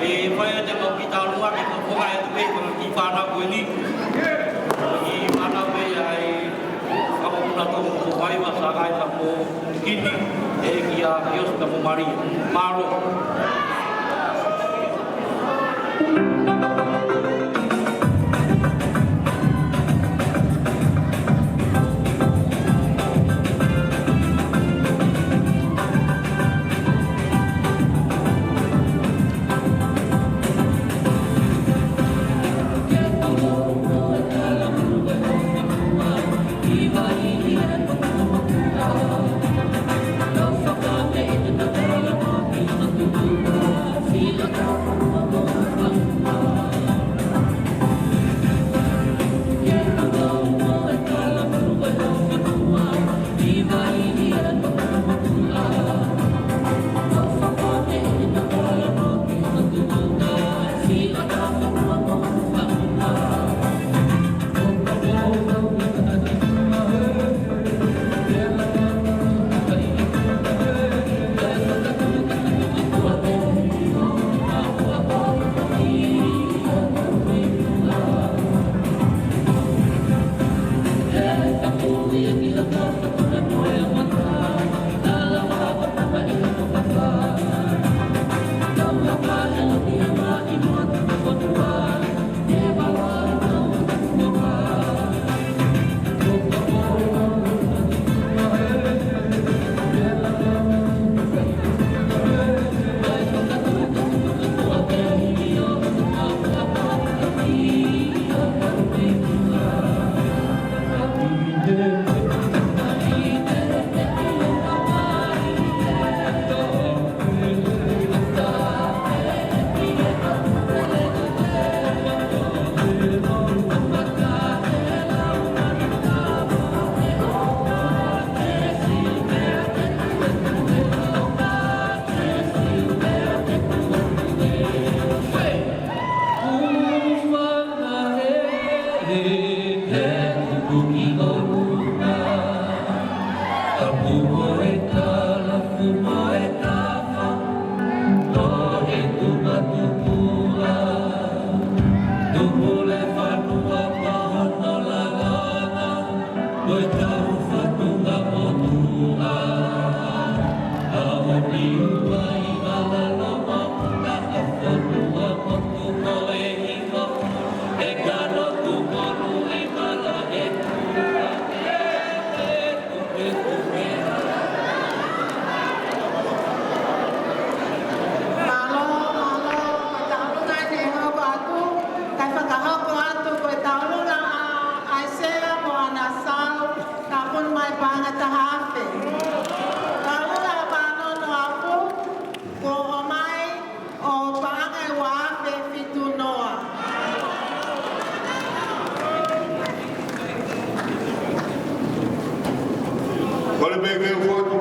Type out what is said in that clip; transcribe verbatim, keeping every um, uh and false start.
ʻE fai atu e mau kiʻi talanoa ki he konga ʻo e tupe ko e kiʻi fānau ko eni. Kiʻi fānau pē ia ʻa e kau muna tō ko Vaiva Sākai Tapo Kini, ʻe kia Kiosi Tapo Malia. Mālō.